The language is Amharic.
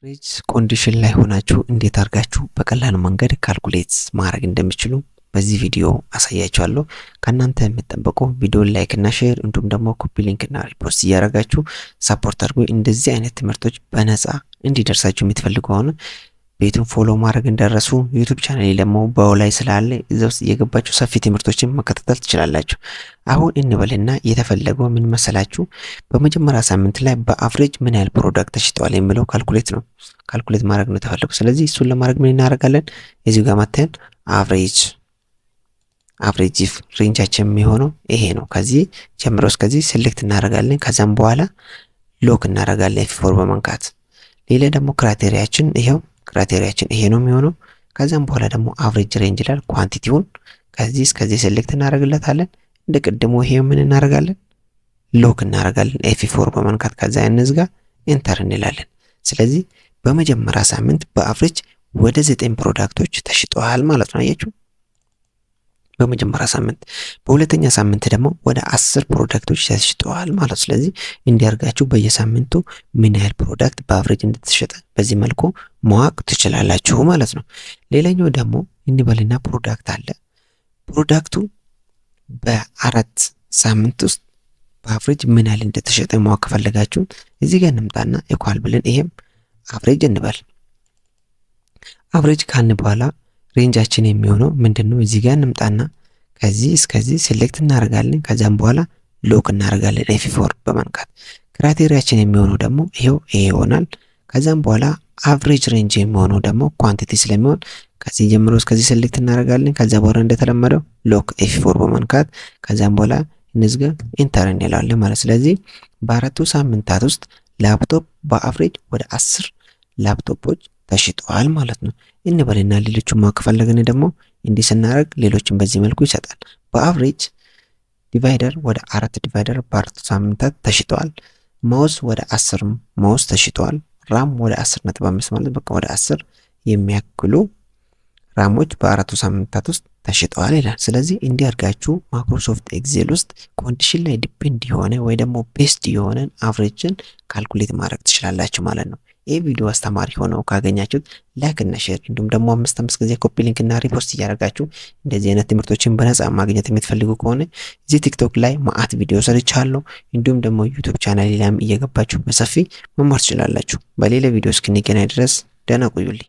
Average condition ላይ ሆናችሁ እንዴት አድርጋችሁ በቀላሉ መንገድ calculate ማድረግ እንደሚችሉ በዚህ ቪዲዮ አሳያችኋለሁ። ከእናንተ የሚጠበቀው ቪዲዮን like እና share እንዲሁም ደግሞ copy link እና repost እያደረጋችሁ support አድርጉ። እንደዚህ አይነት ትምህርቶች በነፃ እንዲደርሳችሁ የምትፈልጉ ከሆነ ቤቱን follow ማድረግ እንዳትረሱ። YouTube channel ደግሞ bio ላይ ስላለ እዛ ውስጥ እየገባችሁ ሰፊ ትምህርቶችን መከታተል ትችላላችሁ። አሁን እንበልና የተፈለገው ምን መሰላችሁ? በመጀመሪያ ሳምንት ላይ በ average ምን ያህል product ተሽጠዋል የሚለው calculate ነው፣ calculate ማድረግ ነው የተፈለገው። ስለዚህ እሱን ለማድረግ ምን እናደርጋለን? እዚሁ ጋር መተን average if range ኣችን የሚሆነው ይሄ ነው። ከዚህ ጀምሮ እስከዚህ select እናደርጋለን። ከዛም በኋላ lock እናደርጋለን F4 በመንካት። ሌላ ደግሞ criteria ኣችን ይሄው፣ criteria ኣችን ይሄ ነው የሚሆነው። ከዛም በኋላ ደግሞ average range ይላል። Quantity ውን ከዚህ እስከዚህ select እናደርግለታለን። እንደ ቅድሙ ይሄ ምን እናደርጋለን? Lock እናደርጋለን F4 በመንካት። ከዛ እንዝጋ፣ enter እንላለን። ስለዚህ በመጀመሪያ ሳምንት በ average ወደ 9 product ኦች ተሽጠዋል ማለት ነው። አያችሁ፣ በመጀመሪያ ሳምንት። በሁለተኛ ሳምንት ደግሞ ወደ 10 product ኦች ተሽጠዋል ማለት። ስለዚህ እንዲህ አርጋችሁ በየሳምንቱ ምን ያህል product በ average እንደተሸጠ በዚህ መልኩ ማወቅ ትችላላችሁ ማለት ነው። ሌላኛው ደግሞ እንበልና product አለ። Product ኡ በ4 ሳምንት ውስጥ በ average ምን ያህል እንደተሸጠ ማወቅ ከፈለጋችሁ እዚህ ጋር እንምጣና equal ብለን ይሄም average እንበል። Average ካልን በኋላ range ኣችን የሚሆነው ምንድን ነው? እዚህ ጋር እንምጣና ከዚህ እስከዚህ select እናደርጋለን። ከዛም በኋላ lock እናደርጋለን F4 በመንካት። Criteria ኣችን የሚሆነው ደግሞ ይሄው ይሄ ይሆናል። ከዛም በኋላ average range የሚሆነው ደግሞ quantity ስለሚሆን ከዚህ ጀምሮ እስከዚህ select እናደርጋለን። ከዛ በኋላ እንደተለመደው lock F4 በመንካት፣ ከዛም በኋላ እንዝጋ፣ enter እንለዋለን ማለት። ስለዚህ በ4ቱ ሳምንታት ውስጥ ላፕቶፕ በ average ወደ 10 ላፕቶፖች ተሽጠዋል ማለት ነው። እንበልና ሌሎችን ማወቅ ከፈለግን ደግሞ እንዲህ ስናደርግ ሌሎችን በዚህ መልኩ ይሰጣል። በ average divider ወደ አራት divider በ4ቱ ሳምንታት ተሽጠዋል። Mouse ወደ 10 mouse ተሽጠዋል። RAM ወደ 10.5 ማለት በቃ ወደ 10 የሚያክሉ RAM ኦች በ4ቱ ሳምንታት ውስጥ ተሽጠዋል ይላል። ስለዚህ እንዲህ አድርጋችሁ Microsoft Excel ውስጥ condition ላይ depend የሆነ ወይ ደግሞ based የሆነን average ን calculate ማድረግ ትችላላችሁ ማለት ነው። ይህ ቪዲዮ አስተማሪ ሆነው ካገኛችሁት like እና share እንዲሁም ደግሞ አምስት አምስት ጊዜ copy link እና repost እያደረጋችሁ፣ እንደዚህ አይነት ትምህርቶችን በነፃ ማግኘት የምትፈልጉ ከሆነ እዚህ TikTok ላይ ማአት ቪዲዮ ሰርቻለሁ። እንዲሁም ደግሞ YouTube channel ላይም እየገባችሁ በሰፊ መማር ትችላላችሁ። በሌላ ቪዲዮ እስክንገናኝ ድረስ ደህና ቆዩልኝ።